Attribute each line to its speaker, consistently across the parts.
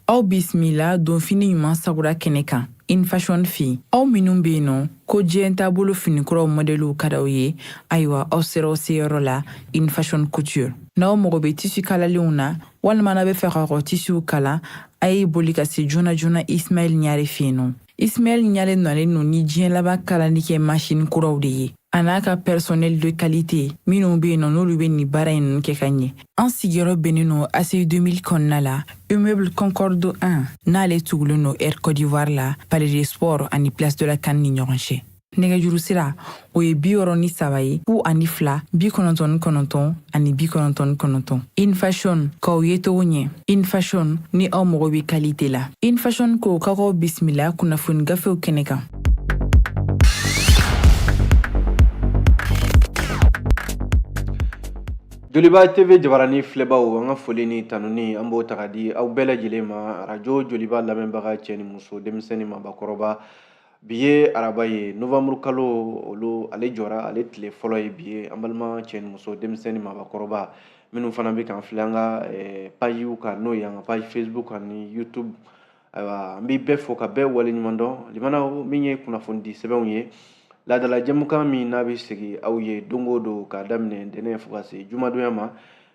Speaker 1: Aw bisimila donfini ɲuman sagura kɛnɛ kan infashion fɛ yen. Aw minnu bɛ yen nɔ ko diɲɛ taabolo finikuraw mɔdɛliw ka d'aw ye, ayiwa, aw sera aw seyɔrɔ la, Infashion Couture. N'aw mago bɛ tisi kalalenw na walima n'aw bɛ fɛ k'aw ka tisiw kala, a ye boli ka se joona joona Ismaɛl Ɲare fɛ yen nɔ. Ismaɛl Ɲare nalen don ni diɲɛ laban kalali kɛ masini kuraw de ye, a n'a ka personnel de qualité minnu bɛ yen nɔ, n'olu bɛ nin baara in ninnu kɛ ka ɲɛ. An sigiyɔrɔ bɛnnen don ACI 2000 kɔnɔna la, immeuble Concorde 1, n'ale tugulen don Air Côte d'Ivoire la, Palais des Sports ani Place de la CAN ni ɲɔgɔn cɛ. Nɛgɛjuru sira, o ye 63 ye, 02 99 ani 99. Infashion, k'aw ye cogo ɲɛ. Infashion, ni aw mago bɛ qualité la. Infashion ko k'aw bisimila kunnafoni gafew kɛnɛ kan.
Speaker 2: Joliba TV jabarani filɛbaw, an ka foli ni tanuni, an b'o ta ka di aw bɛɛ lajɛlen ma, arajo Joliba lamɛnbaga cɛ ni muso, denmisɛnnin, mabakɔrɔba. Bi ye araba ye, novembre kalo olu ale jɔra, ale tile fɔlɔ ye bi ye. An balima cɛ ni muso, denmisɛnnin, mabakɔrɔba minnu fana bɛ k'an filɛ an ka pagew kan, n'o ye an ka page Facebook ani YouTube, ayiwa, an bɛ bɛɛ fo ka bɛɛ waleɲuman dɔn. Limanaw, min ye kunnafonidi sɛbɛnw ye, laadala jɛmukan min n'a bɛ sigi aw ye don o don k'a daminɛ ntɛnɛn fo ka se jumadonya ma,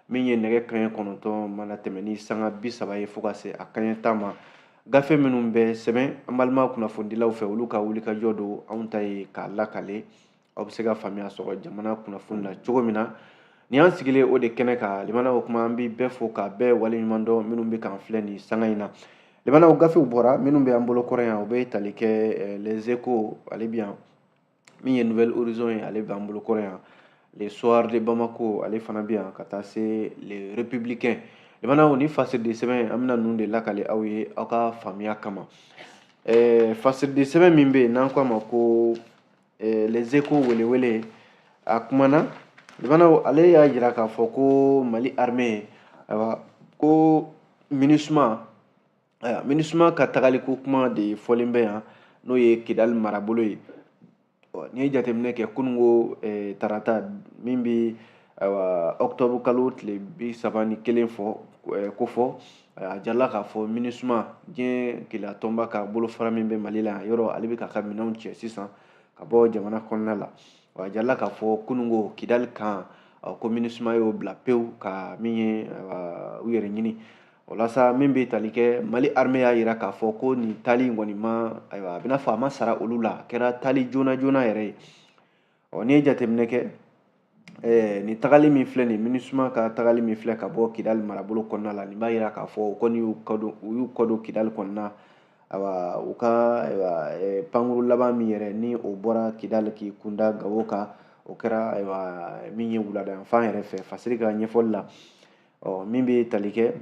Speaker 2: min ye nɛgɛ kanɲɛ 9 mana tɛmɛ ni sanga 30 ye fo ka se a kanɲɛ 10 ma, gafe minnu bɛ sɛbɛn an balima kunnafonidilaw fɛ, olu ka wulikajɔ don, anw ta ye k'a lakale, aw bɛ se ka faamuya sɔrɔ jamana kunnafoni la cogo min na. Ni an sigilen o de kɛnɛ kan, limanaw, kuma, an bɛ bɛɛ fo ka bɛɛ waleɲuman dɔn minnu bɛ k'an filɛ nin sanga in na. Limanaw, gafew bɔra minnu bɛ an bolo kɔrɔ yan, o bɛ tali kɛ Les Échos, ale bɛ yan, min ye Nouvel Horizon ye, ale b'an bolo kɔrɔ yan, Le Soir de Bamako, ale fana bɛ yan, ka taa se Le Républicain. Limanaw, ni fasiridi sɛbɛn, an bɛna ninnu de lakale aw ye aw ka faamuya kama. Fasiridi sɛbɛn min bɛ yen n'an ko a ma ko Les Échos, welewele, a kumana, limanaw, ale y'a jira k'a fɔ ko Mali armée, ayiwa, ko MINUSMA, ayiwa, MINUSMA ka tagaliko kuma de fɔlen bɛ yan, n'o ye Kidali marabolo ye. N'i ye jateminɛ kɛ, kununko tarata min bɛ, ayiwa, octobre kalo tile 31 fɔ ko fɔ, a jirala k'a fɔ MINUSMA, diɲɛ kelenya tɔnba ka bolofara min bɛ Mali la yan yɔrɔ, ale bɛ k'a ka minɛnw cɛ sisan ka bɔ jamana kɔnɔna la. A jirala k'a fɔ kununko Kidali kan ko MINUSMA y'o bila pewu ka min ye u yɛrɛ ɲini. O la sa, min bɛ tali kɛ Mali armée y'a jira k'a fɔ ko nin taali in kɔni ma, ayiwa, a bɛna fɔ a ma sara olu la, a kɛra taali joona joona yɛrɛ ye. Ɔ, n'i ye jateminɛ kɛ, nin tagali min filɛ nin, MINUSMA ka tagali min filɛ ka bɔ Kidali marabolo kɔnɔna la, nin b'a jira k'a fɔ u kɔni y'u kɔ don, u y'u kɔ don Kidali kɔnɔna. Ayiwa, u ka, ayiwa, pankuru laban min yɛrɛ ni o bɔra Kidali k'i kunda Gawo kan, o kɛra, ayiwa, min ye wuladayanfan yɛrɛ fɛ, Fasiri ka ɲɛfɔli la. Ɔ, min bɛ tali kɛ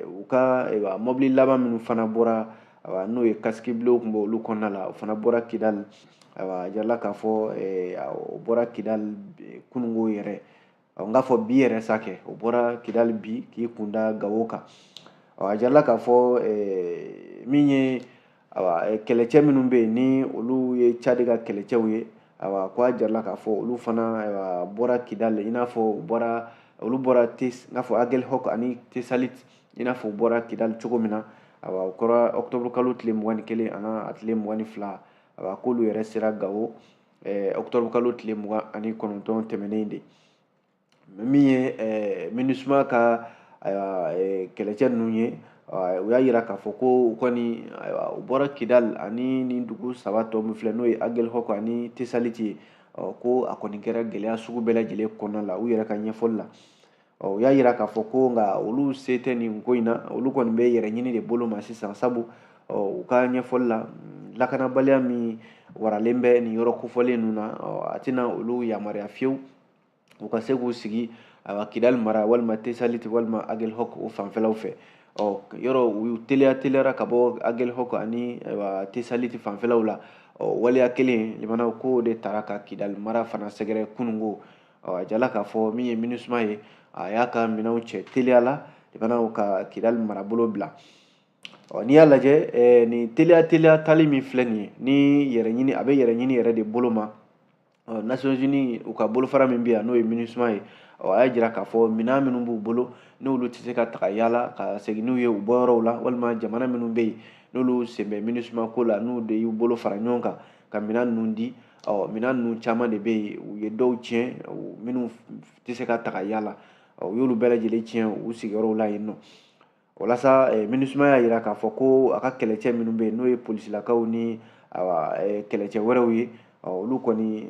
Speaker 2: u ka, ayiwa, mɔbili laban minnu fana bɔra, ayiwa, n'o ye casque bleu tun bɛ olu kɔnɔna la, o fana bɔra Kidali. Ayiwa, a jirala k'a fɔ o bɔra Kidali kununko yɛrɛ, n k'a fɔ bi yɛrɛ sa kɛ, o bɔra Kidali bi k'i kunda Gawo kan. A jirala k'a fɔ min ye, ayiwa, kɛlɛcɛ minnu bɛ yen ni olu ye Cadi ka kɛlɛcɛw ye, ayiwa, ko a jirala k'a fɔ olu fana, ayiwa, bɔra Kidali, i n'a fɔ u bɔra, olu bɔra n k'a fɔ Aguelhok ani Tesalit, i n'a fɔ u bɔra Kidali cogo min na. Ayiwa, o kɛra octobre kalo tile 21 ani a tile 22. Ayiwa, k'olu yɛrɛ sera Gawo octobre kalo tile 29 tɛmɛnen de. Min ye MINUSMA ka, ayiwa, kɛlɛcɛ ninnu ye, u y'a jira k'a fɔ ko u kɔni, ayiwa, u bɔra Kidali ani nin dugu saba tɔ min filɛ, n'o ye Aguelhok ani Tesalit ye, ko a kɔni kɛra gɛlɛya sugu bɛɛ lajɛlen kɔnɔna la, u yɛrɛ ka ɲɛfɔli la. U y'a jira k'a fɔ ko nka olu se tɛ nin ko in na, olu kɔni bɛ yɛrɛ ɲini de bolo ma sisan, sabu u ka ɲɛfɔli la, lakanabaliya min waralen bɛ nin yɔrɔ kofɔlen ninnu na, a tɛna olu yamaruya fiyewu u ka se k'u sigi, ayiwa, Kidali mara walima Tesalit walima Aguelhok o fanfɛlaw fɛ. Ɔ, yɔrɔ u teliya teliyara ka bɔ Aguelhok ani, ayiwa, Tesalit fanfɛlaw la. Ɔ, waleya kelen, limanaw, ko de taara ka Kidali mara fana sɛgɛrɛ kununko. Ɔ, a jala k'a fɔ min ye MINUSMA ye, a y'a ka minɛnw cɛ teliya la, limanaw, ka Kidali marabolo bila. Ɔ, n'i y'a lajɛ, nin teliya teliya tali min filɛ nin ye, ni yɛrɛ ɲini, a bɛ yɛrɛ ɲini yɛrɛ de bolo ma. Nations Unies, u ka bolofara min bɛ yan, n'o ye MINUSMA ye, Ɔ, a y'a jira k'a fɔ minɛn minnu b'u bolo, n'olu tɛ se ka taga yala ka segin n'u ye u bɔyɔrɔw la, walima jamana minnu bɛ yen n'olu sen bɛ MINUSMA ko la, n'u de y'u bolo fara ɲɔgɔn kan ka minɛn ninnu di. Ɔ, minɛn ninnu caman de bɛ yen, u ye dɔw tiɲɛ, minnu tɛ se ka taga yala, u y'olu bɛɛ lajɛlen tiɲɛ u sigiyɔrɔw la yen nɔ. Walasa MINUSMA y'a jira k'a fɔ ko a ka kɛlɛcɛ minnu bɛ yen, n'o ye polisilakaw ni kɛlɛcɛ wɛrɛw ye, olu kɔni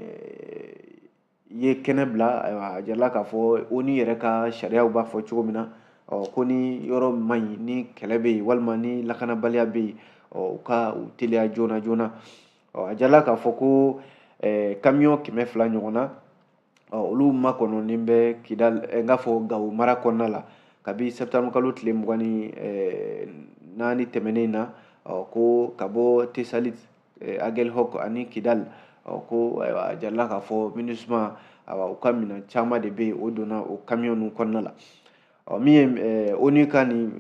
Speaker 2: ye kɛnɛ bila. Ayiwa, a jirala k'a fɔ ONU yɛrɛ ka sariyaw b'a fɔ cogo min na, ko ni yɔrɔ man ɲi, ni kɛlɛ bɛ yen, walima ni lakanabaliya bɛ yen, u ka u teliya joona joona. A jirala k'a fɔ ko kamiyɔn 200 ɲɔgɔn na, olu makɔnɔnen bɛ Kidal, n k'a fɔ Gawo mara kɔnɔna la kabi septembre kalo tile 24 tɛmɛnen na, ko ka bɔ Tesalit, Aguelhok ani Kidal. Ko ayiwa, a jirala k'a fɔ MINUSMA, ayiwa, u ka minɛn caman de bɛ yen, o donna o kamiyɔn ninnu kɔnɔna la. Min ye ONU ka nin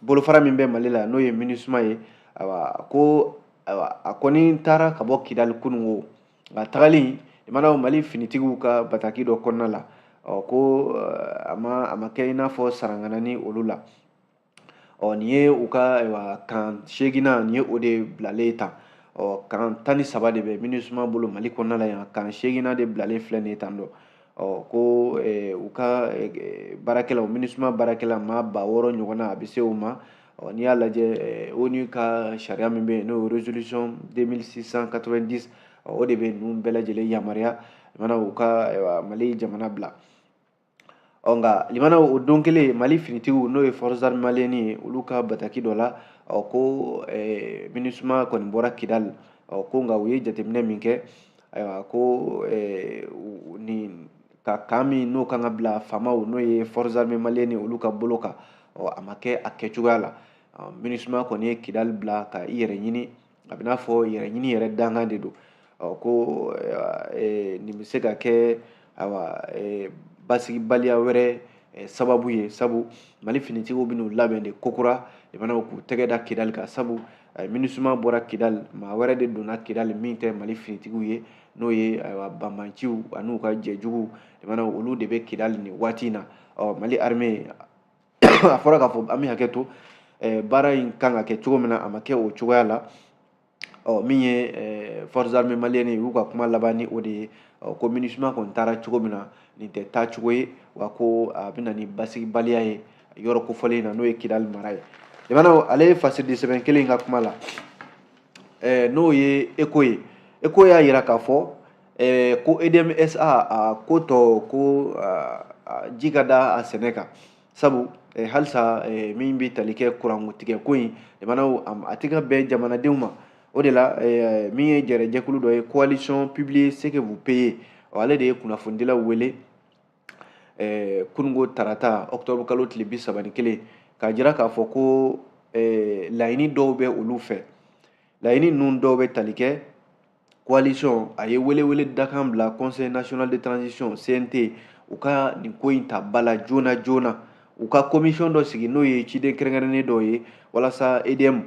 Speaker 2: bolofara min bɛ Mali la, n'o ye MINUSMA ye, ayiwa, ko ayiwa, a kɔni taara ka bɔ Kidali kununko, nka tagali limanaw Mali finitigiw ka bataki dɔ kɔnɔna la, ko a ma kɛ i n'a fɔ sarangana ni olu la. Nin ye u ka, ayiwa, camp seeginnan nin ye, o de bilalen tan. Camp 13 de bɛ MINUSMA bolo Mali kɔnɔna la yan, camp seeginnan de bilalen filɛ nin ye tan dɔ. Ko u ka baarakɛlaw, MINUSMA baarakɛla maa 6000 ɲɔgɔnna, a bɛ se o ma. N'i y'a lajɛ, ONU ka sariya min bɛ yen, n'o ye résolution 2690, o de bɛ ninnu bɛɛ lajɛlen yamaruya limana u ka, ayiwa, Mali jamana bila. Nka limana, o don kelen, Mali finitigiw, n'o ye forces armées maliennes ye, olu ka bataki dɔ la, ko MINUSMA kɔni bɔra Kidali, ko nka u ye jateminɛ min kɛ, ayiwa, ko nin ka camp min n'o kan ka bila faamaw, n'o ye forces armées maliennes, olu ka bolo kan, a ma kɛ a kɛcogoya la. MINUSMA kɔni ye Kidali bila ka i yɛrɛ ɲini, a bɛ n'a fɔ yɛrɛ ɲini yɛrɛ dankan de don. Ko nin bɛ se ka kɛ, ayiwa, basigibaliya wɛrɛ sababu ye, sabu Mali finitigiw bɛ n'u labɛn de kokura limanaw k'u tɛgɛ da Kidali kan, sabu MINUSMA bɔra Kidali, maa wɛrɛ de donna Kidali min tɛ Mali finitigiw ye, n'o ye, ayiwa, banbanciw an'u ka jɛjuguw limanaw, olu de bɛ Kidali nin waati in na. Mali armée, a fɔra k'a fɔ an bɛ hakɛ to, baara in kan ka kɛ cogo min na, a ma kɛ o cogoya la. Min ye forces armées maliennes ye, u y'u ka kuma laban ni o de ye, ko MINUSMA kɔni taara cogo min na, nin tɛ taa cogo ye, wa ko a bɛ na ni basigibaliya ye yɔrɔ kofɔlen in na, n'o ye Kidali mara ye. Limanaw, ale ye fasiridi sɛbɛn kelen in ka kuma la, n'o ye Eco ye. Eco y'a jira k'a fɔ ko EDM SA a ko tɔ ko ji ka da a sɛnɛ kan, sabu halisa min bɛ tali kɛ kurantigɛ ko in, limanaw, a tɛ ka bɛn jamanadenw ma. O de la, min ye jɛrɛjɛkulu dɔ ye, Coalition Publiez ce que vous payez, ale de ye kunnafonidilaw wele kununko tarata, octobre kalo tile 31, k'a jira k'a fɔ ko laɲini dɔw bɛ olu fɛ. Laɲini ninnu dɔw bɛ tali kɛ, coalition a ye welewele dakan bila Conseil national de transition, CNT, u ka nin ko in ta ba la joona joona, u ka commission dɔ sigi, n'o ye ciden kɛrɛnkɛrɛnnen dɔw ye, walasa EDM,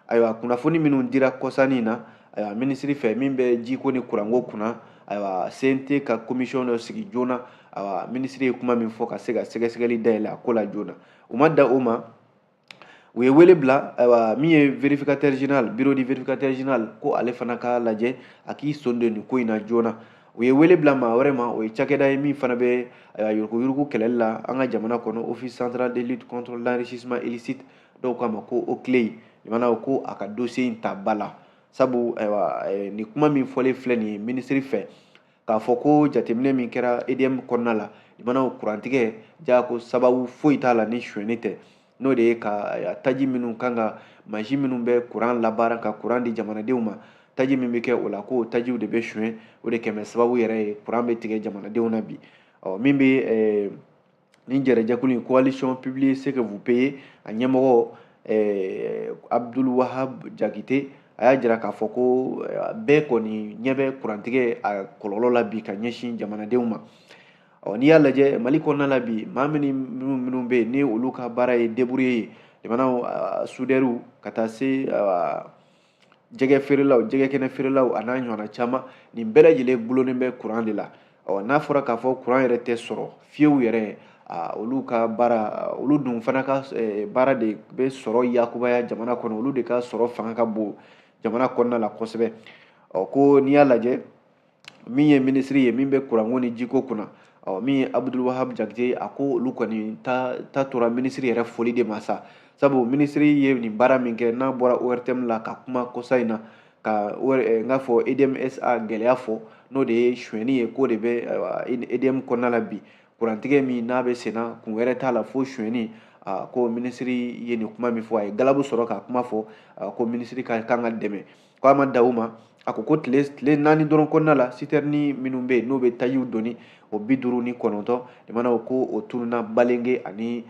Speaker 2: ayiwa, kunnafoni minnu dira kɔsannin na, ayiwa, minisiri fɛ min bɛ jiko ni kuranko kunna, ayiwa, CNT ka commission dɔ sigi joona, ayiwa, minisiri ye kuma min fɔ, ka se ka sɛgɛsɛgɛli dayɛlɛ a ko la joona. U ma da o ma, u ye wele bila, ayiwa, min ye vérificateur général, bureau du vérificateur général, ko ale fana ka lajɛ, a k'i son don nin ko in na joona. U ye wele bila maa wɛrɛ ma, o ye cakɛda ye min fana bɛ, ayiwa, yuruguyurugu kɛlɛli la an ka jamana kɔnɔ, Office central de lutte contre l'enrichissement illicite, dɔw k'a ma ko OCLEI, limanaw, ko a ka dossier in ta ba la, sabu, ayiwa, nin kuma min fɔlen filɛ nin ye minisiri fɛ, k'a fɔ ko jateminɛ min kɛra EDM kɔnɔna la, limanaw, kurantigɛ ja ko sababu foyi t'a la ni sonyɛni tɛ, n'o de ye ka taji minnu kan ka mansin minnu bɛ kuran labaara ka kuran di jamanadenw ma, taji min bɛ kɛ o la, k'o tajiw de bɛ suɲɛ, o de kɛmɛ sababu yɛrɛ ye kuran bɛ tigɛ jamanadenw na bi. Ɔ, min bɛ nin jɛrɛjɛkulu in, Coalition Publiez ce que vous payez, a ɲɛmɔgɔ Abdul Wahab Jakite, a y'a jira k'a fɔ ko bɛɛ kɔni ɲɛ bɛ kurantigɛ a kɔlɔlɔ la bi ka ɲɛsin jamanadenw ma. Ɔ, n'i y'a lajɛ Mali kɔnɔna la bi, maa minnu bɛ yen ni olu ka baara ye débrouiller ye, jamanaw soudeurs ka taa se jɛgɛ feerelaw, jɛgɛ kɛnɛ feerelaw, a n'a ɲɔgɔnna caman, nin bɛɛ lajɛlen gulonnen bɛ kuran de la. Ɔ, n'a fɔra k'a fɔ kuran yɛrɛ tɛ sɔrɔ fiyewu yɛrɛ, olu ka baara, olu dun fana ka baara de bɛ sɔrɔ yakubaya jamana kɔnɔ, olu de ka sɔrɔ fanga ka bon jamana kɔnɔna la kosɛbɛ. Ɔ, ko n'i y'a lajɛ, min ye minisiri ye min bɛ kuranko ni jiko kunna, ɔ, min ye Abdul Wahab Jakite, a ko olu kɔni ta tora minisiri yɛrɛ foli de ma sa, sabu minisiri ye nin baara min kɛ n'a bɔra ORTM la ka kuma kɔsa in na ka n k'a fɔ EDM-SA gɛlɛya fɔ, n'o de ye sonyɛni ye, k'o de bɛ ayiwa EDM kɔnɔna la bi, kurantigɛ min n'a bɛ senna kun wɛrɛ t'a la fo sonyɛni. Ko minisiri ye nin kuma min fɔ, a ye galabu sɔrɔ ka kuma fɔ, ko minisiri ka kan ka dɛmɛ. Ko a ma dan o ma, a ko ko tile 4 dɔrɔn kɔnɔna la, sitɛrini minnu bɛ yen n'o bɛ tajiw doni, o 59 limanaw, ko o tununna Balenge ani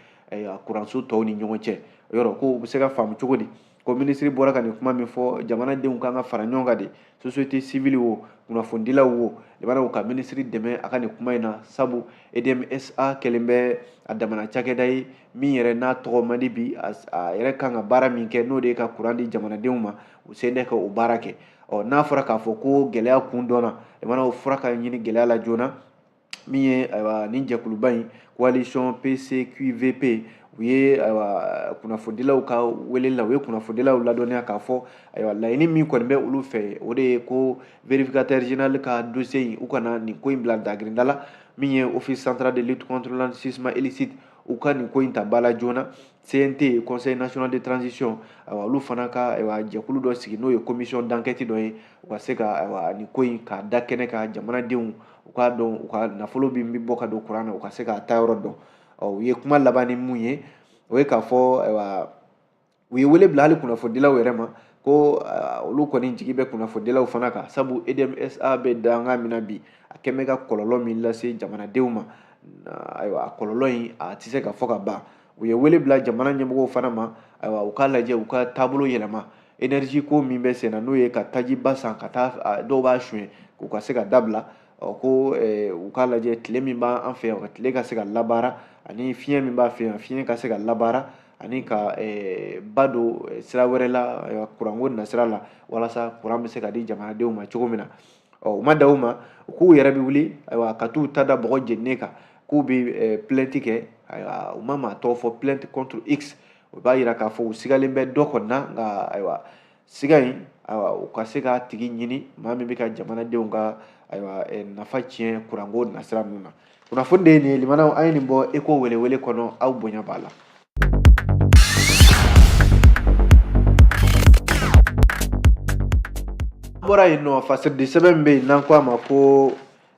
Speaker 2: kuranso tɔw ni ɲɔgɔn cɛ. Yɔrɔ ko u bɛ se ka faamu cogo di ko minisiri bɔra ka nin kuma min fɔ, jamanadenw kan ka fara ɲɔgɔn kan de, société civile wo, kunnafonidilaw wo, limanaw, ka minisiri dɛmɛ a ka nin kuma in na, sabu EDM-SA kɛlen bɛ a damana cakɛda ye min yɛrɛ n'a tɔgɔ man di bi, a yɛrɛ kan ka baara min kɛ, n'o de ye ka kuran di jamanadenw ma, u sen tɛ ka o baara kɛ. Ɔ, n'a fɔra k'a fɔ ko gɛlɛya kun dɔnna, limanaw, fura ka ɲini gɛlɛya la joona. Min ye ayiwa nin jɛkuluba in, coalition PCQVP, u ye ayiwa kunnafonidilaw ka wele la, u ye kunnafonidilaw ladɔnniya k'a fɔ ayiwa laɲini min kɔni bɛ olu fɛ, o de ye ko vérificateur général ka dossier in, u kana nin ko in bila dagirinda la. Min ye Office central de lutte contre l'enrichissement illicite, u ka nin ko in ta ba la joona. CNT, Conseil national de transition, ayiwa olu fana ka ayiwa jɛkulu dɔ sigi, n'o ye commission d'enquête dɔ ye, u ka se ka ayiwa nin ko in k'a da kɛnɛ kan, jamanadenw u k'a dɔn u ka nafolo min bɛ bɔ ka don kuran na, u ka se k'a ta yɔrɔ dɔn. Ɔ, u ye kuma laban ni mun ye, o ye k'a fɔ ayiwa u ye wele bila hali kunnafonidilaw yɛrɛ ma, ko olu kɔni jigi bɛ kunnafonidilaw fana kan, sabu EDM-SA bɛ danga min na bi, a kɛn bɛ ka kɔlɔlɔ min lase jamanadenw ma, ayiwa a kɔlɔlɔ in a tɛ se ka fɔ ka ban. U ye wele bila jamana ɲɛmɔgɔw fana ma, ayiwa u k'a lajɛ u ka taabolo yɛlɛma énergie ko min bɛ sen na, n'o ye ka tajiba san ka taa dɔw b'a suɲɛ, k'u ka se ka dabila. Ɔ, ko u k'a lajɛ tile min b'an fɛ yan, tile ka se ka labaara, ani fiɲɛ min b'a fɛ yan, fiɲɛ ka se ka labaara, ani ka ba don sira wɛrɛ la, ayiwa kuranko nasira la, walasa kuran bɛ se ka di jamanadenw ma cogo min na. Ɔ, u ma dan o ma, u k'u yɛrɛ bɛ wuli ayiwa ka t'u ta da bɔgɔ jeninen kan, k'u bɛ plainte kɛ. Ayiwa u ma maa tɔgɔ fɔ, plainte contre X, o b'a yira k'a fɔ u sigalen bɛ dɔ kɔni na, nka ayiwa siga in, ayiwa u ka se k'a tigi ɲini, maa min bɛ ka jamanadenw ka ayiwa nafa tiɲɛ kuranko nasira ninnu na. Kunnafoni de ye nin ye, limanaw, an ye nin bɔ Eko welewele kɔnɔ, aw bonya b'a la. An bɔra yen nɔ, fasiridi sɛbɛn min bɛ yen n'an ko a ma ko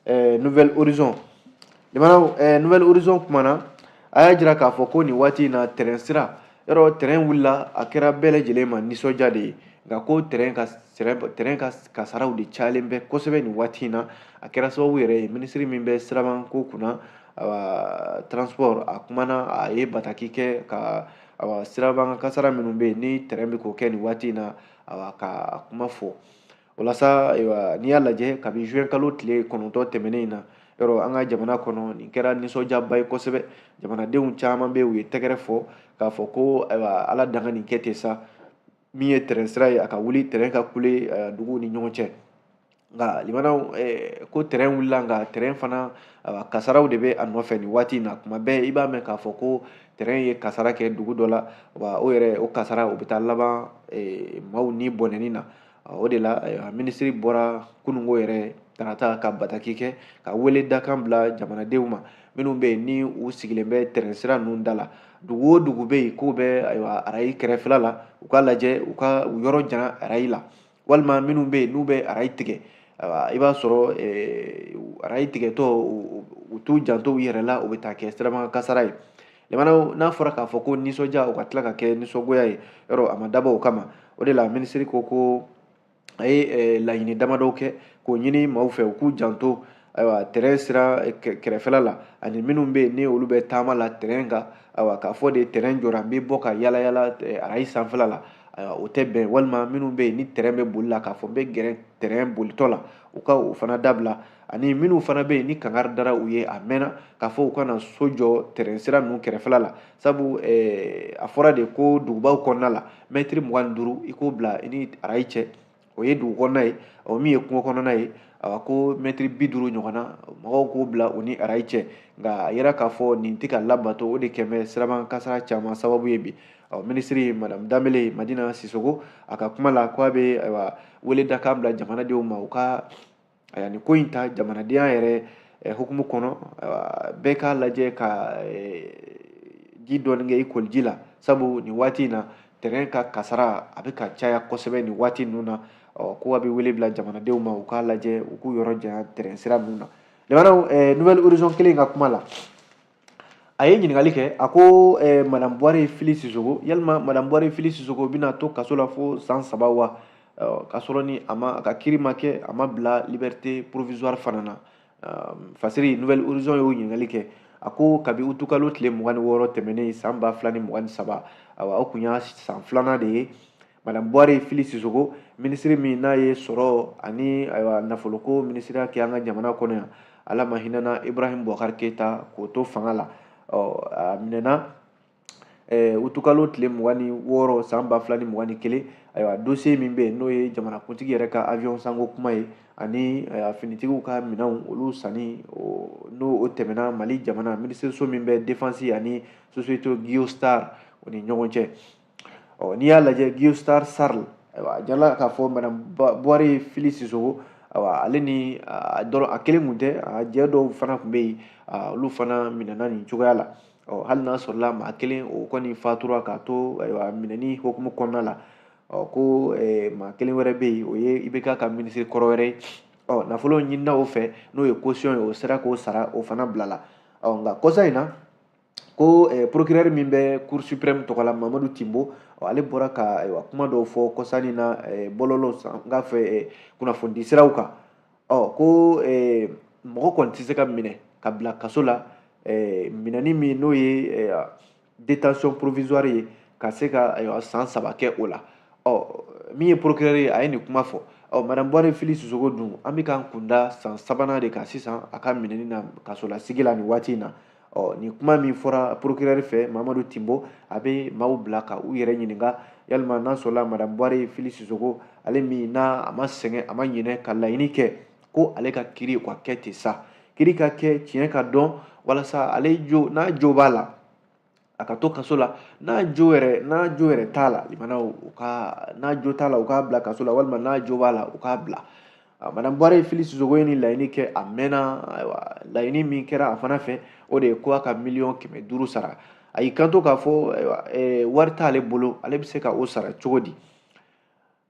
Speaker 2: Nouvel Horizon, limanaw, Nouvel Horizon kumana, a y'a jira k'a fɔ ko nin waati in na, tɛrɛn sira yɔrɔ, tɛrɛn wulila, a kɛra bɛɛ lajɛlen ma nisɔndiya de ye, nka ko tɛrɛn ka kasaraw de cayalen bɛ kosɛbɛ nin waati in na. A kɛra sababu yɛrɛ ye, minisiri min bɛ sirabanko kunna, ayiwa transport, a kumana, a ye bataki kɛ ka ayiwa siraban kasara minnu bɛ yen ni tɛrɛn bɛ k'o kɛ nin waati in na, ayiwa ka kuma fɔ. O la sa, ayiwa n'i y'a lajɛ, kabi juin kalo tile 9 tɛmɛnen in na, yɔrɔ an ka jamana kɔnɔ, nin kɛra nisɔndiyaba ye kosɛbɛ. Jamanadenw caman bɛ yen, u ye tɛgɛrɛ fɔ k'a fɔ ko ayiwa ala danga nin kɛ ten sa, min ye tɛrɛn sira ye, a ka wuli, tɛrɛn ka kule duguw ni ɲɔgɔn cɛ. Nka limanaw, ko tɛrɛn wulila, nka tɛrɛn fana kasaraw de bɛ a nɔfɛ nin waati in na. Kuma bɛɛ i b'a mɛn k'a fɔ ko tɛrɛn ye kasara kɛ dugu dɔ la, wa o yɛrɛ o kasara o bɛ taa laban maaw ni bɔnɛni na. O de la minisiri bɔra kununko yɛrɛ tarata ka bataki kɛ ka wele dakan bila jamanadenw ma minnu bɛ yen ni u sigilen bɛ tɛrɛn sira ninnu da la. Dugu o dugu bɛ yen k'u bɛ ayiwa arayi kɛrɛfɛla la, u k'a lajɛ u ka u yɔrɔ jan arayi la, walima minnu bɛ yen n'u bɛ arayi tigɛ, i b'a sɔrɔ arayi tigɛtɔ u t'u janto u yɛrɛ la, u bɛ taa kɛ sirabakan kasara ye. Limanaw, n'a fɔra k'a fɔ ko nisɔndiya, o ka tila ka kɛ nisɔngoya ye, yɔrɔ a ma dabɔ o kama. O de la minisiri ko ko a ye laɲini damadɔw kɛ k'o ɲini maaw fɛ, u k'u janto ayiwa tɛrɛn sira kɛrɛfɛla la, ani minnu bɛ yen ni olu bɛ taama la tɛrɛn kan, ayiwa k'a fɔ de tɛrɛn jɔra, n bɛ bɔ ka yala yala arayi sanfɛla la, ayiwa o tɛ bɛn, walima minnu bɛ yen ni tɛrɛn bɛ boli la, k'a fɔ n bɛ gɛrɛ tɛrɛn bolitɔ la, u ka o fana dabila, ani minnu fana bɛ yen ni kangari dara u ye a mɛnna k'a fɔ u kana so jɔ tɛrɛn sira ninnu kɛrɛfɛla la, sabu a fɔra de ko dugubaw kɔnɔna la, mɛtiri 25 i k'o bila i ni arayi cɛ. O ye dugu kɔnɔna ye, o min ye kungo kɔnɔna ye, awa ko mɛtiri 50 ɲɔgɔn na mɔgɔw k'o bila u ni arayi cɛ. Nka a yira k'a fɔ nin tɛ ka labato, o de kɛn bɛ siraban kasara caman sababu ye bi. Ɔ minisiri madame Danbele Madina Sisoko, a ka kuma la, ko a bɛ ayiwa wele dakan bila jamanadenw ma, u ka ayiwa nin ko in ta jamanadenya yɛrɛ hukumu kɔnɔ. Ayiwa bɛɛ k'a lajɛ ka ji dɔɔni kɛ i koliji la, sabu nin waati in na terrain ka kasara a bɛ ka caya kosɛbɛ nin waati ninnu na. Ɔ ko a bɛ wele bila jamanadenw ma, u k'a lajɛ u k'u yɔrɔ janya terrain sira ninnu na. Limanaw, Nouvelle Horizon kelen ka kuma la, a ye ɲininkali kɛ, a ko madame Buware Fili Sisoko, yalima madame Buware Fili Sisoko bɛna to kaso la fo san 3 wa? K'a sɔrɔ ni a ma, a ka kiiri ma kɛ, a ma bila liberté provisoire fana na. Fasiri Nouvelle Horizon y'o ɲininkali kɛ. A ko kabi utukalo tile 26 tɛmɛnen san 2023, ayiwa o kun y'a san 2nan de ye, madame Buware Fili Sisoko, minisiri min n'a ye sɔrɔ ani ayiwa nafoloko minisiriya kɛ an ka jamana kɔnɔ yan, Ala ma hinɛna Ibrahim Boubacar Keita k'o to fanga la. Ɔ a minɛna utukalo tile 26 san 2021. Ayiwa dossier min bɛ yen n'o ye jamanakuntigi yɛrɛ ka avion sanko kuma ye, ani ayiwa finitigiw ka minɛnw olu sanni, n'o o tɛmɛna Mali jamana minisiriso min bɛ défense ani société Guiostar o ni ɲɔgɔn cɛ. Ɔ n'i y'a lajɛ Guiostar Sarl, ayiwa a jala k'a fɔ madame Buware Fili Sisoko, ayiwa ale ni a dɔrɔn a kelen kun tɛ, a jɛ dɔw fana tun bɛ yen, olu fana minɛna nin cogoya la. Ɔ hali n'a sɔrɔla maa kelen o kɔni fatura k'a to ayiwa minɛni hukumu kɔnɔna la. Ɔ ko maa kelen wɛrɛ bɛ yen, o ye IBK ka minisiri kɔrɔ wɛrɛ ye. Ɔ nafolo ɲinina o fɛ n'o ye caution ye, o sera k'o sara, o fana bilala. Ɔ nka kɔsa in na ko procureur min bɛ Cour suprême tɔgɔ la, Mamadu Timbo, ale bɔra ka ayiwa kuma dɔw fɔ kɔsa in na bɔlɔlɔ san n k'a fɛ kunnafonidi siraw kan. Ɔ ko mɔgɔ kɔni tɛ se ka minɛ ka bila kaso la, minɛni min n'o ye détention provisoire ye, ka se ka ayiwa san 3 kɛ o la. Ɔ min ye procureur ye, a ye nin kuma fɔ. Ɔ madame Buware Fili Sisoko dun, an bɛ k'an kunda san 3nan de kan sisan a ka minɛni na kasolasigi la nin waati in na. Ɔ nin kuma min fɔra procureur fɛ, Mamadu Timbo, a bɛ maaw bila ka u yɛrɛ ɲininka yalima n'a sɔrɔla madame Buware Fili Sisoko, ale min n'a a ma sɛgɛn a ma ɲinɛ ka laɲini kɛ ko ale ka kiiri ka kɛ ten sa, kiiri ka kɛ tiɲɛ ka dɔn, walasa ale jo n'a jo b'a la a ka to kaso la, n'a jo yɛrɛ t'a la, limanaw u ka n'a jo t'a la u k'a bila kaso la, walima n'a jo b'a la u k'a bila. Madame Buware Fili Sisoko ye nin laɲini kɛ a mɛnna. Ayiwa laɲini min kɛra a fana fɛ, o de ye ko a ka 500 000 sara. A y'i kanto k'a fɔ ayiwa wari t'ale bolo, ale bɛ se ka o sara cogo di?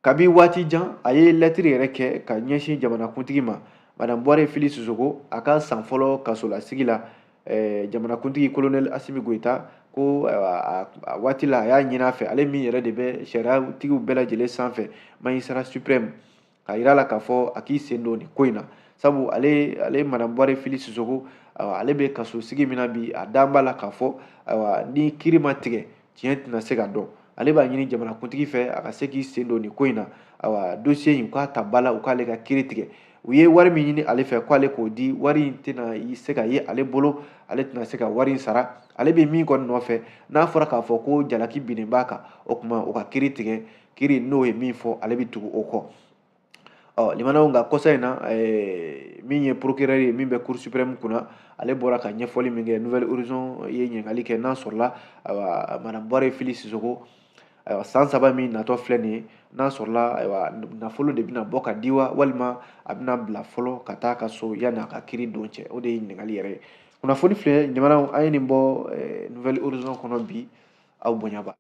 Speaker 2: Kabi waati jan a ye lɛtiri yɛrɛ kɛ ka ɲɛsin jamanakuntigi ma. Madame Buware Fili Sisoko a ka san fɔlɔ kasolasigi la, jamanakuntigi colonel Assimi Goïta ko a waati la a y'a ɲini a fɛ, ale min yɛrɛ de bɛ sariyatigiw bɛɛ lajɛlen sanfɛ, magistrat suprême, k'a yira la k'a fɔ a k'i sen don nin ko in na, sabu ale madame Buware Fili Sisoko, ale bɛ kaso sigi min na bi, a dan b'a la k'a fɔ ayiwa ni kiiri ma tigɛ tiɲɛ tɛna se ka dɔn. Ale b'a ɲini jamanakuntigi fɛ a ka se k'i sen don nin ko in na. Ayiwa dossier in u k'a ta ba la, u k'ale ka kiiri tigɛ. U ye wari min ɲini ale fɛ k'ale k'o di, wari in tɛna se ka ye ale bolo, ale tɛna se ka wari in sara. Ale bɛ min kɔni nɔfɛ, n'a fɔra k'a fɔ ko jalaki binnen b'a kan, o tuma u ka kiiri tigɛ, kiiri n'o ye min fɔ ale bɛ tugu o kɔ. Ɔ limanaw, nka kɔsa in na min ye procureur ye min bɛ Cour suprême kunna, ale bɔra ka ɲɛfɔli min kɛ, Nouvelle Horizon ye ɲininkali kɛ n'a sɔrɔla ayiwa madame Buware Fili Sisoko, ayiwa san 3 min natɔ filɛ nin ye, n'a sɔrɔla ayiwa nafolo de bɛna bɔ ka di wa, walima a bɛna bila fɔlɔ ka taa ka so yanni a ka kiiri don cɛ. O de ye ɲininkali yɛrɛ ye. Kunnafoni filɛ limanaw, an ye nin bɔ Nouvelle Horizon kɔnɔ bi, aw bonya ba.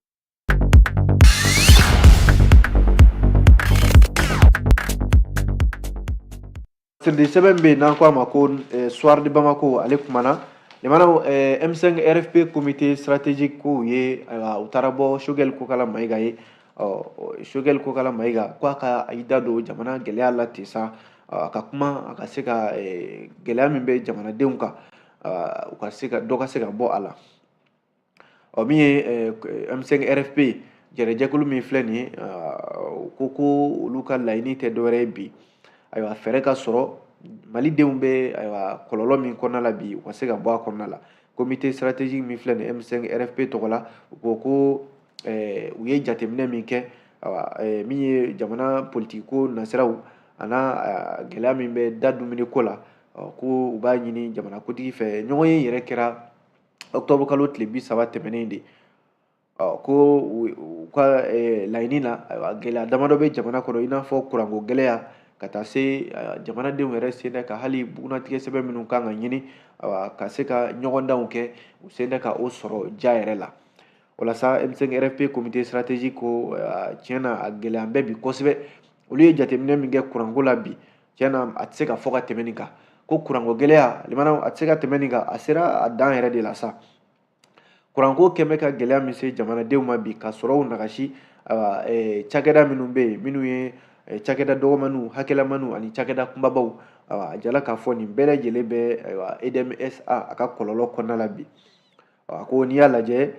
Speaker 2: Siridi sɛbɛn bɛ yen n'an ko a ma ko Soir de Bamako, ale kumana limanaw M5 RFP comité stratégique kow ye, ayiwa u taara bɔ Choguel Kokala Maïga ye. Ɔ Choguel Kokala Maïga ko a ka i da don jamana gɛlɛya la ten sa, a ka kuma a ka se ka gɛlɛya min bɛ jamanadenw kan, u ka se ka dɔ ka se ka bɔ a la. Ɔ min ye M5 RFP jɛrɛjɛkulu min filɛ nin ye, u ko olu ka laɲini tɛ dɔwɛrɛ ye bi, ayiwa fɛɛrɛ ka sɔrɔ malidenw bɛ ayiwa kɔlɔlɔ min kɔnɔna la bi, u ka se ka bɔ a kɔnɔna la. Comité stratégique min filɛ nin ye M5 RFP tɔgɔ la, u ko ko u ye jateminɛ min kɛ, Ayiwa, min ye jamana politiki ko nasiraw a n'a gɛlɛya min bɛ da dumuni ko la, ko u b'a ɲini jamanakuntigi fɛ. Ɲɔgɔn ye yɛrɛ kɛra octobre kalo tile 30 tɛmɛnen de. Ko u ka laɲini na, ayiwa, gɛlɛya damadɔ bɛ jamana kɔnɔ, i n'a fɔ kuranko gɛlɛya, ka taa se jamanadenw yɛrɛ sen tɛ ka hali bugunnatigɛ sɛbɛn minnu kan ka ɲini, ayiwa, ka se ka ɲɔgɔndanw kɛ, u sen tɛ ka o sɔrɔ ja yɛrɛ la. Walasa M5 RFP comité stratégique ko tiɲɛ na, a gɛlɛya bɛ bi kosɛbɛ. Olu ye jateminɛ min kɛ kuranko la bi, tiɲɛ na, a tɛ se ka fɔ ka tɛmɛ nin kan, ko kuranko gɛlɛya limanaw, a tɛ se ka tɛmɛ nin kan, a sera a dan yɛrɛ de la sa. Kuranko kɛn bɛ ka gɛlɛya min se jamanadenw ma bi, ka sɔrɔw nagasi, ayiwa, cakɛda minnu bɛ yen, minnu ye cakɛda dɔgɔmaninw, hakɛlamaniw ani cakɛda kunbabaw, ayiwa, a jala k'a fɔ nin bɛɛ lajɛlen bɛ, ayiwa, EDM-SA a ka kɔlɔlɔ kɔnɔna la bi. A ko n'i y'a lajɛ,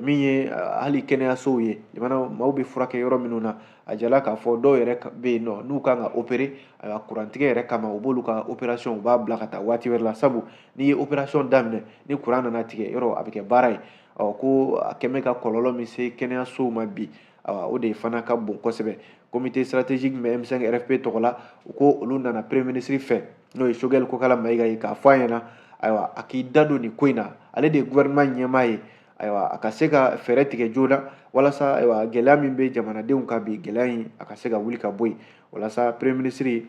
Speaker 2: min ye hali kɛnɛyasow ye, limanaw, maaw bɛ furakɛ yɔrɔ minnu na, a jala k'a fɔ dɔw yɛrɛ bɛ yen nɔ n'u kan ka opérer, ayiwa, kurantigɛ yɛrɛ kama, u b'olu ka opération, u b'a bila ka taa waati wɛrɛ la, sabu n'i ye opération daminɛ ni kuran nana tigɛ yɔrɔ, a bɛ kɛ baara ye. Ɔ, ko a kɛn bɛ ka kɔlɔlɔ min se kɛnɛyasow ma bi, ayiwa, o de fana ka bon kosɛbɛ. Comité stratégique bɛ M5 RFP tɔgɔ la, u ko olu nana premier ministre fɛ, n'o ye Choguel Kokalla Maïga ye, k'a fɔ a ɲɛna, ayiwa, a k'i da don nin ko in na, ale de ye gouvernement ɲɛmaa ye, ayiwa, a ka se ka fɛɛrɛ tigɛ joona walasa, ayiwa, gɛlɛya min bɛ jamanadenw kan bi, gɛlɛya in a ka se ka wuli ka bɔ yen. Walasa premier ministre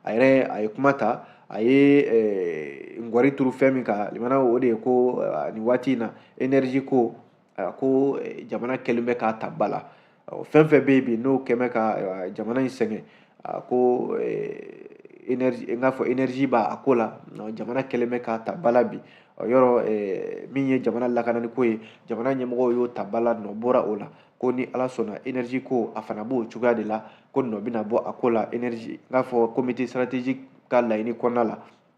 Speaker 2: a yɛrɛ a ye kuma ta, a ye ngɔri turu fɛn min kan, limanaw, o de ye ko nin waati in na, énergie ko, ko jamana kɛlen bɛ k'a ta ba la. Fɛn fɛn bɛ yen bi n'o kɛn bɛ ka jamana in sɛgɛn, ko énergie, n k'a fɔ énergie b'a ko la, jamana kɛlen bɛ k'a ta ba la bi. Yɔrɔ min ye jamana lakanani ko ye, jamana ɲɛmɔgɔw y'o ta ba la, nɔ bɔra o la. Ko ni Ala sɔnna, énergie ko a fana b'o cogoya de la, ko nɔ bɛna bɔ a ko la. Énergie, n k'a fɔ comité stratégique ka laɲini kɔnɔna la,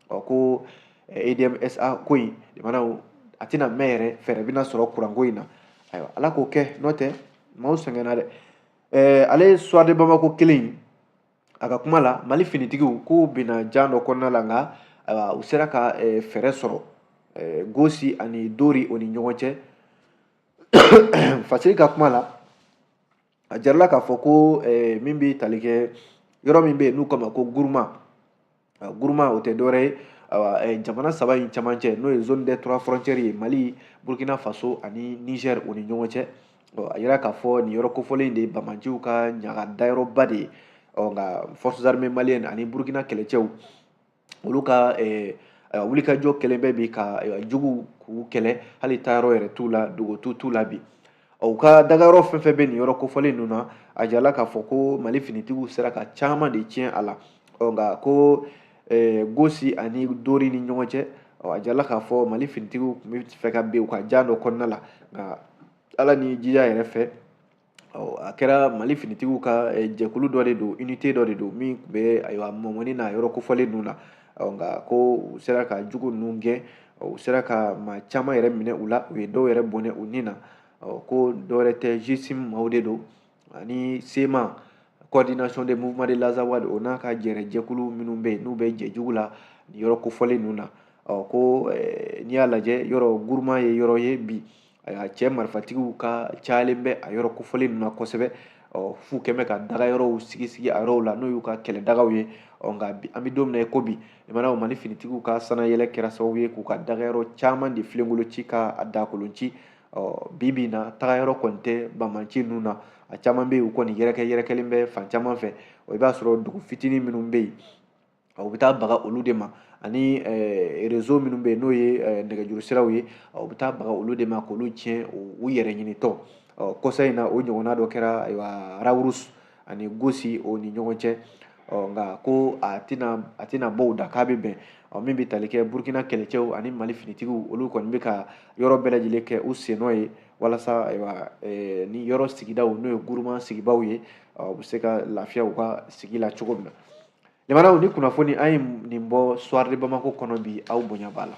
Speaker 2: ɔ, ko EDM-SA ko in, jamanaw, a tɛna mɛn yɛrɛ, fɛɛrɛ bɛna sɔrɔ kuranko in na. Ayiwa, Ala k'o kɛ, n'o tɛ maaw sɛgɛnna dɛ. Ale ye Soir de Bamako kelen in, a ka kuma la, Mali finitigiw k'u bɛna jan dɔ kɔnɔna la, nka ayiwa, u sera ka fɛɛrɛ sɔrɔ Gosi ani Dori o ni ɲɔgɔn cɛ. Fasiri ka kuma la, a jarala k'a fɔ ko min bɛ tali kɛ yɔrɔ min bɛ yen n'u k'a ma ko Guruma. Guruma, o tɛ dɔwɛrɛ ye, ayiwa, jamana saba in cɛmancɛ, n'o ye zone des trois frontières ye, Mali, Burkina Faso ani Niger o ni ɲɔgɔn cɛ. A yira k'a fɔ nin yɔrɔ kofɔlen in de ye bamanciw ka ɲaga dayɔrɔba de ye. Ɔ, nka forces armées maliennes ani Burkina kɛlɛcɛw, olu ka wulikajɔ kɛlen bɛ bi ka juguw k'u kɛlɛ, hali taayɔrɔ yɛrɛ t'u la, dogo t'u la bi. U ka dagayɔrɔ fɛn fɛn bɛ nin yɔrɔ kofɔlen ninnu na, a jirala k'a fɔ ko Mali finitigiw sera ka caman de tiɲɛ a la. Ɔ, nka ko Gosi ani Dori ni ɲɔgɔn cɛ, a jirala k'a fɔ Mali finitigiw tun bɛ fɛ ka bin u ka jan dɔ kɔnɔna la, nka Ala ni jija yɛrɛ fɛ, a kɛra Mali finitigiw ka jɛkulu dɔ de don, unité dɔ de don min tun bɛ, ayiwa, mɔmɔni na yɔrɔ kofɔlen ninnu na. Nka ko u sera ka jugu ninnu gɛn, u sera ka maa caman yɛrɛ minɛ u la, u ye dɔw yɛrɛ bɔnɛ u ni na. Ko dɔwɛrɛ tɛ, GSIM maaw de don ani CMA, coordination des mouvements de l'Azawad, o n'a ka jɛrɛ jɛkulu minnu bɛ yen n'u bɛ jɛjugu la nin yɔrɔ kofɔlen ninnu na. Ko n'i y'a lajɛ, yɔrɔ Guruma ye yɔrɔ ye bi, cɛ marifatigiw ka cayalen bɛ a yɔrɔ kofɔlen ninnu na kosɛbɛ. F'u kɛn bɛ ka dagayɔrɔw sigi sigi a yɔrɔw la, n'o y'u ka kɛlɛdagaw ye. Nka bi, an bɛ don min na i ko bi, limanaw, Mali finitigiw ka sanayɛlɛ kɛra sababu ye k'u ka dagayɔrɔ caman de filenkolo ci, ka a dakolon ci. Bi bi in na, tagayɔrɔ kɔni tɛ banbanci ninnu na, a caman bɛ yen, u kɔni yɛrɛkɛ yɛrɛkɛlen bɛ fan caman fɛ. I b'a sɔrɔ dugu fitinin minnu bɛ yen, u bɛ taa baga olu de ma, ani réseau minnu bɛ yen, n'o ye nɛgɛjuru siraw ye, u bɛ taa baga olu de ma k'olu tiɲɛ u yɛrɛ ɲinitɔ. Kɔsa in na, o ɲɔgɔnna dɔ kɛra, ayiwa, Rawurus ani Gosi o ni ɲɔgɔn cɛ. Nka ko a tɛna bɔ u da k'a bɛ bɛn. Min bɛ tali kɛ Burukina kɛlɛcɛw ani Mali finitigiw, olu kɔni bɛ ka yɔrɔ bɛɛ lajɛlen kɛ u sennɔ ye, walasa, ayiwa, ni yɔrɔ sigidaw, n'o ye Guruma sigibaw ye, u bɛ se ka lafiya u ka sigi la cogo min na. Limanaw, ni kunnafoni an ye nin bɔ Soir de Bamako kɔnɔ bi, aw bonya b'a la.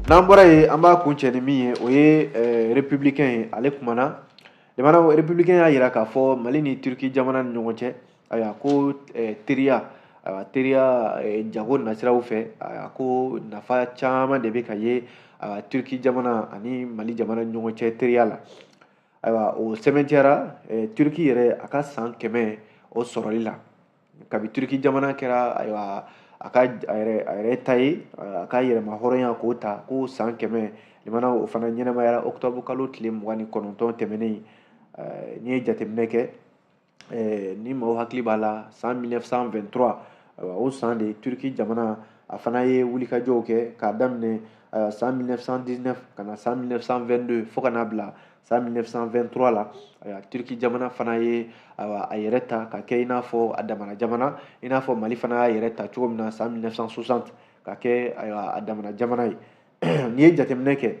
Speaker 2: N'an bɔra yen, an b'a kuncɛ ni min ye, o ye républicain ye. Ale kumana, limanaw, républicain y'a yira k'a fɔ Mali ni Turki jamana ni ɲɔgɔn cɛ, ayiwa, ko teriya, ayiwa, teriya jago nasiraw fɛ, ayiwa, ko nafa caman de bɛ ka ye. Turki jamana ani Mali jamana ɲɔgɔn cɛ teriya la. Ayiwa, o sɛmɛntiyara Turki yɛrɛ a ka san 100 o sɔrɔli la kabi Turki jamana kɛra, ayiwa, a ka a yɛrɛ ta ye, a ka yɛrɛma hɔrɔnya k'o ta ko san 100 limana, o fana ɲɛnamayara octobre kalo tile 29 tɛmɛnen. N'i ye jateminɛ kɛ, ni maaw hakili b'a la, san 1923, ayiwa, o san de Turki jamana a fana ye wulikajɔw kɛ k'a daminɛ san 1919 ka na san 1922 fo ka n'a bila san 1923 la. Ayiwa, Turki jamana fana ye, ayiwa, a yɛrɛ ta ka kɛ i n'a fɔ a damana jamana, i n'a fɔ Mali fana y'a yɛrɛ ta cogo min na san 1960 ka kɛ, ayiwa, a damana jamana ye. N'i ye jateminɛ kɛ,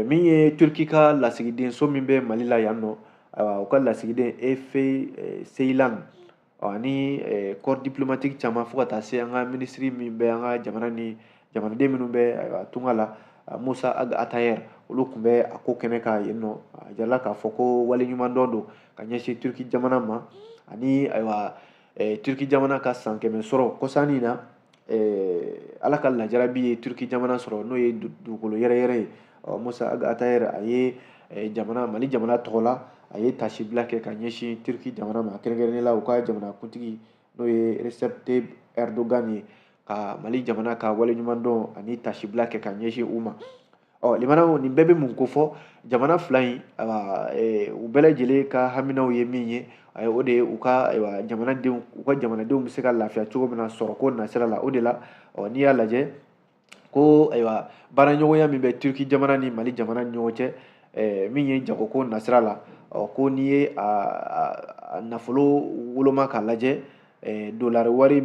Speaker 2: min ye Turki ka lasigidenso min bɛ Mali la yan nɔ, ayiwa, u ka lasigiden Efe Seylan ani corps diplomatique caman, fo ka taa se an ka minisiri min bɛ an ka jamana ni jamanaden minnu bɛ, ayiwa, tunga la, Musa Ag Atayer, olu tun bɛ a ko kɛnɛ kan yen nɔ. A jirala k'a fɔ ko waleɲumandɔn don ka ɲɛsin Turki jamana ma ani, ayiwa, Turki jamana ka san 100 sɔrɔ kɔsannin na. Ala ka lajarabi ye Turki jamana sɔrɔ, n'o ye dugukolo yɛrɛyɛrɛ ye. Musa Ag Atayer, a ye jamana Mali jamana tɔgɔ la, a ye tasibila kɛ ka ɲɛsin Turki jamana ma, kɛrɛnkɛrɛnnenya la u ka jamana kuntigi, n'o ye Recep Tayyip Erdogan ye, ka Mali jamana ka waleɲumandɔn ani tasibila kɛ ka ɲɛsin u ma. Ɔ limanaw, nin bɛɛ bɛ mun ko fɔ? Jamana fila in, ayiwa, u bɛɛ lajɛlen ka haminaw ye min ye, o de ye u ka, ayiwa, jamanadenw, u ka jamanadenw bɛ se ka lafiya cogo min na sɔrɔko nasira la. O de la, ɔ, n'i y'a lajɛ ko, ayiwa, baaraɲɔgɔnya min bɛ Turki jamana ni Mali jamana ni ɲɔgɔn cɛ, min ye jagoko nasira la, ɔ, ko n'i ye a nafolo woloma k'a lajɛ, dolari wari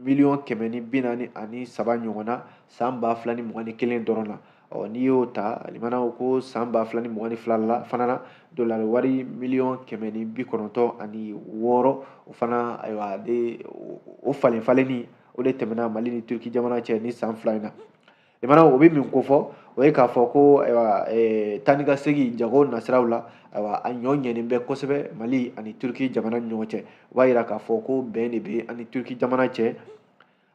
Speaker 2: miliyɔn 143 ɲɔgɔn na san 2021 dɔrɔn na. Ɔ, n'i y'o ta, limanaw, ko san 2022 la fana na, dolari wari miliyɔn 196, o fana, ayiwa, de o falen falenni o de tɛmɛna Mali ni Turki jamana cɛ ni san 2 in na. Limanaw, o bɛ min ko fɔ, o ye k'a fɔ ko, ayiwa, taa ni ka segin jago nasiraw la, ayiwa, a ɲɔ ɲɛnen bɛ kosɛbɛ Mali ani Turki jamana ni ɲɔgɔn cɛ. O b'a yira k'a fɔ ko bɛn de bɛ ani Turki jamana cɛ,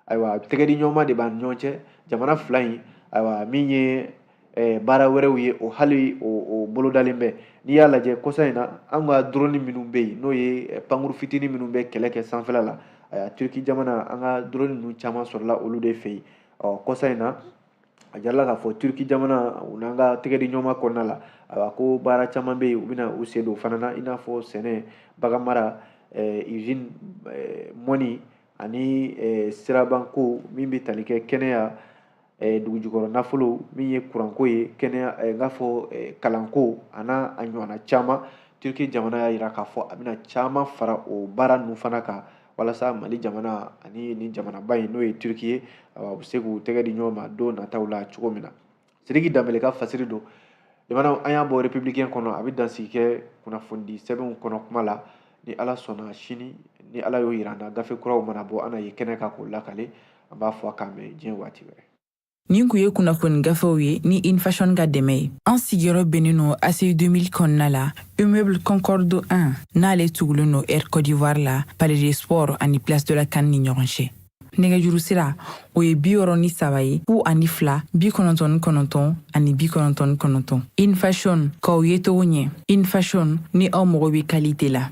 Speaker 2: ayiwa, tɛgɛdiɲɔgɔnma de b'an ni ɲɔgɔn cɛ jamana fila in. Ayiwa, min ye baara wɛrɛw ye, o hali o bolodalen bɛ. N'i y'a lajɛ kɔsa in na, an ka drone minnu bɛ yen, n'o ye pankuru fitinin minnu bɛ kɛlɛ kɛ sanfɛla la, ayiwa, Turki jamana, an ka drone ninnu caman sɔrɔla olu de fɛ yen. Ɔ, kɔsa in na, a jirala k'a fɔ Turki jamana, u n'an ka tɛgɛdiɲɔgɔnma kɔnɔna la, ayiwa, ko baara caman bɛ yen, u bɛna u sen don o fana na, i n'a fɔ sɛnɛ, bagan mara, usine, mɔni ani sirabanko min bɛ tali kɛ kɛnɛya, dugujukɔrɔ nafolo, min ye kuranko ye, kɛnɛya, n k'a fɔ kalanko, a n'a a ɲɔgɔnna caman. Turki jamana y'a jira k'a fɔ a bɛna caman fara o baara ninnu fana kan walasa Mali jamana ani nin jamanaba in, n'o ye Turki ye, u bɛ se k'u tɛgɛ di ɲɔgɔn ma don nataw la cogo min na. Sidiki Danbele ka fasiri don. Limanaw, an y'a bɔ Républicain kɔnɔ, a bɛ dansigi kɛ kunnafonidi sɛbɛnw kɔnɔ kuma la. Ni Ala sɔnna, sini ni Ala y'o yira an na, gafe kuraw mana bɔ, an na ye kɛnɛ kan k'o lakale. An b'a fɔ a k'an bɛn diɲɛ waati wɛrɛ.
Speaker 1: Nin kun ye kunnafoni gafew ye ni Infashion ka dɛmɛ ye. An sigiyɔrɔ bɛnnen no ACI 2000 kɔnɔna la, immeuble Concorde 1, n'ale tugulen no Air Côte d'Ivoire la, Palais des Sports ani Place de la CAN ni ɲɔgɔn cɛ. Nɛgɛjuru sira, o ye 63 ye, 02 99 ani 99. Infashion, k'aw ye cogo ɲɛ. Infashion, ni aw mago bɛ qualité la.